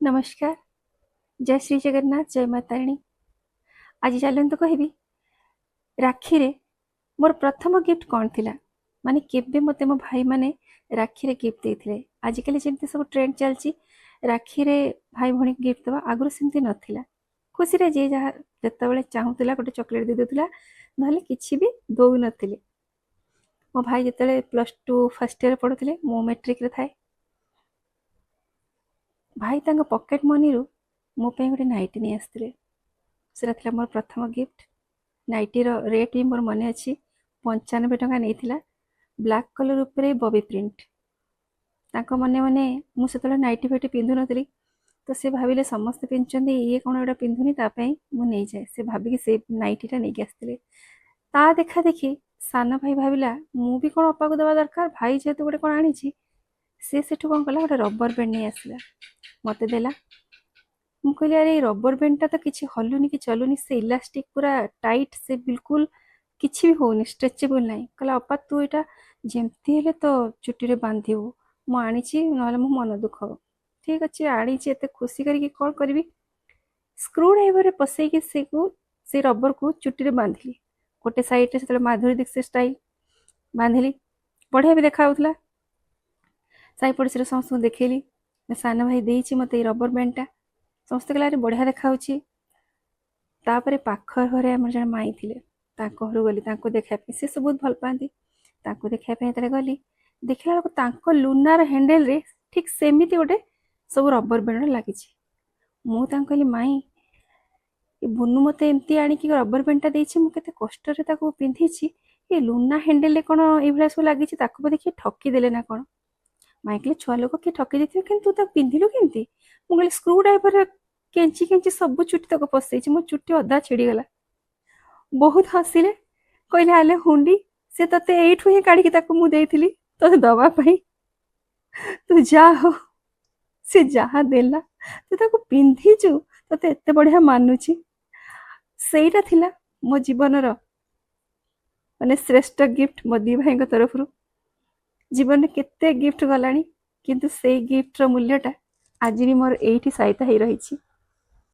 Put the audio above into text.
ନମସ୍କାର, ଜୟ ଶ୍ରୀ ଜଗନ୍ନାଥ, ଜୟ ମା ତାରିଣୀ। ଆଜି ଚାଲନ୍ତୁ କହିବି ରାକ୍ଷୀରେ ମୋର ପ୍ରଥମ ଗିଫ୍ଟ କ'ଣ ଥିଲା, ମାନେ କେବେ ମୋତେ ମୋ ଭାଇମାନେ ରାକ୍ଷୀରେ ଗିଫ୍ଟ ଦେଇଥିଲେ। ଆଜିକାଲି ଯେମିତି ସବୁ ଟ୍ରେଣ୍ଡ ଚାଲିଛି ରାକ୍ଷୀରେ ଭାଇ ଭଉଣୀକୁ ଗିଫ୍ଟ ଦେବା, ଆଗରୁ ସେମିତି ନଥିଲା। ଖୁସିରେ ଯିଏ ଯାହା ଯେତେବେଳେ ଚାହୁଁଥିଲା ଗୋଟେ ଚକୋଲେଟ୍ ଦେଇ ଦେଉଥିଲା, ନହେଲେ କିଛି ବି ଦେଉନଥିଲେ। ମୋ ଭାଇ ଯେତେବେଳେ +2 ଫାର୍ଷ୍ଟ ଇୟର୍ ପଢ଼ୁଥିଲେ, ମୁଁ ମେଟ୍ରିକରେ ଥାଏ, ଭାଇ ତାଙ୍କ ପକେଟ୍ ମନିରୁ ମୋ ପାଇଁ ଗୋଟେ ନାଇଟି ନେଇ ଆସିଥିଲେ। ସେଟା ଥିଲା ମୋର ପ୍ରଥମ ଗିଫ୍ଟ। ନାଇଟିର ରେଟ୍ ବି ମୋର ମନେ ଅଛି, 95 ଟଙ୍କା ନେଇଥିଲା। ବ୍ଲାକ୍ କଲର୍ ଉପରେ ବବି ପ୍ରିଣ୍ଟ। ତାଙ୍କ ମନେ ମନେ, ମୁଁ ସେତେବେଳେ ନାଇଟି ଫାଇଟି ପିନ୍ଧୁନଥିଲି, ତ ସେ ଭାବିଲେ ସମସ୍ତେ ପିନ୍ଧୁଛନ୍ତି, ଇଏ କ'ଣ ଏଇଟା ପିନ୍ଧୁନି, ତା ପାଇଁ ମୁଁ ନେଇଯାଏ। ସେ ଭାବିକି ସେ ନାଇଟିଟା ନେଇକି ଆସିଥିଲେ। ତା ଦେଖା ଦେଖି ସାନ ଭାଇ ଭାବିଲା, ମୁଁ ବି କ'ଣ ଅପାକୁ ଦେବା ଦରକାର, ଭାଇ ଯେହେତୁ ଗୋଟେ କ'ଣ ଆଣିଛି। ସେ ସେଠୁ କ'ଣ କଲା, ଗୋଟେ ରବର ବ୍ୟାଣ୍ଡ ନେଇ ଆସିଲା, ମୋତେ ଦେଲା। ମୁଁ କହିଲି, ଆରେ, ଏଇ ରବର ବ୍ୟାଣ୍ଡଟା ତ କିଛି ହଲୁନି କି ଚଲୁନି, ସେ ଇଲାଷ୍ଟିକ୍ ପୁରା ଟାଇଟ୍, ସେ ବିଲକୁଲ କିଛି ବି ହଉନି, ଷ୍ଟ୍ରେଚେବୁଲ୍ ନାହିଁ। କହିଲା, ଅପା, ତୁ ଏଇଟା ଯେମିତି ହେଲେ ତୋ ଚୁଟିରେ ବାନ୍ଧିବୁ, ମୁଁ ଆଣିଛି, ନହେଲେ ମୋ ମନ ଦୁଃଖ ହବ। ଠିକ୍ ଅଛି, ଆଣିଛି ଏତେ ଖୁସି କରିକି, କ'ଣ କରିବି? ସ୍କ୍ରୁ ଡ୍ରାଇଭରରେ ପସେଇକି ସେ ରବରକୁ ଚୁଟିରେ ବାନ୍ଧିଲି ଗୋଟେ ସାଇଡ଼ରେ। ସେତେବେଳେ ମାଧୁରୀ ଦୀକ୍ଷିତ ଷ୍ଟାଇଲ୍ ବାନ୍ଧିଲି, ବଢ଼ିଆ ବି ଦେଖାଯାଉଥିଲା। ସାହି ପଡ଼ିଶାରେ ସମସ୍ତଙ୍କୁ ଦେଖେଇଲି, ସାନ ଭାଇ ଦେଇଛି ମୋତେ ଏଇ ରବର ବ୍ୟାଣ୍ଡଟା। ସମସ୍ତେ କହିଲେ, ଆରେ, ବଢ଼ିଆ ଦେଖାଯାଉଛି। ତାପରେ ପାଖ ଘରେ ଆମର ଜଣେ ମାଇଁ ଥିଲେ, ତାଙ୍କ ଘରକୁ ଗଲି ତାଙ୍କୁ ଦେଖିବା ପାଇଁ। ସେ ସବୁ ବହୁତ ଭଲ ପାଆନ୍ତି। ତାଙ୍କୁ ଦେଖିବା ପାଇଁ ଯେତେବେଳେ ଗଲି, ଦେଖିଲା ବେଳକୁ ତାଙ୍କ ଲୁନାର ହ୍ୟାଣ୍ଡେଲରେ ଠିକ୍ ସେମିତି ଗୋଟେ ସବୁ ରବର ବ୍ୟାଣ୍ଡ ଲାଗିଛି। ମୁଁ ତାଙ୍କୁ କହିଲି, ମାଇଁ, ଏ ବୁନୁ ମୋତେ ଏମିତି ଆଣିକି ରବର ବ୍ୟାଣ୍ଡଟା ଦେଇଛି, ମୁଁ କେତେ କଷ୍ଟରେ ତାକୁ ପିନ୍ଧିଛି। ଏ ଲୁନା ହ୍ୟାଣ୍ଡେଲରେ କ'ଣ ଏଇଭଳିଆ ସବୁ ଲାଗିଛି? ତାକୁ ବୋଧେ କିଏ ଠକି ଦେଲେ ନା କ'ଣ? ମାଇଁ କହିଲେ, ଛୁଆ ଲୋକ, କିଏ ଠକି ଦେଇଥିବେ। କିନ୍ତୁ ତୁ ତାକୁ ପିନ୍ଧିଲୁ କେମିତି? ମୁଁ କହିଲି, ସ୍କ୍ରୁ ଡ୍ରାଇଭରରେ କେଞ୍ଚି କେଞ୍ଚି ସବୁ ଚୁଟି ତକ ପଶେଇଛି, ମୋ ଚୁଟି ଅଧା ଛିଡ଼ିଗଲା। ବହୁତ ହସିଲେ, କହିଲେ, ଆଲେ ହୁଣ୍ଡି, ସେ ତତେ ଏଇଠୁ ହିଁ କାଢ଼ିକି ତାକୁ ମୁଁ ଦେଇଥିଲି ତତେ ଦବା ପାଇଁ। ତୁ ଯା ହଉ, ସେ ଯାହା ଦେଲା ତୁ ତାକୁ ପିନ୍ଧିଛୁ, ତତେ ଏତେ ବଢ଼ିଆ ମାନୁଛି। ସେଇଟା ଥିଲା ମୋ ଜୀବନର ମାନେ ଶ୍ରେଷ୍ଠ ଗିଫ୍ଟ ମୋ ଦି ଭାଇଙ୍କ ତରଫରୁ। ଜୀବନରେ କେତେ ଗିଫ୍ଟ ଗଲାଣି, କିନ୍ତୁ ସେଇ ଗିଫ୍ଟର ମୂଲ୍ୟଟା ଆଜି ବି ମୋର ଏଇଠି ସାଇତା ହେଇ ରହିଛି।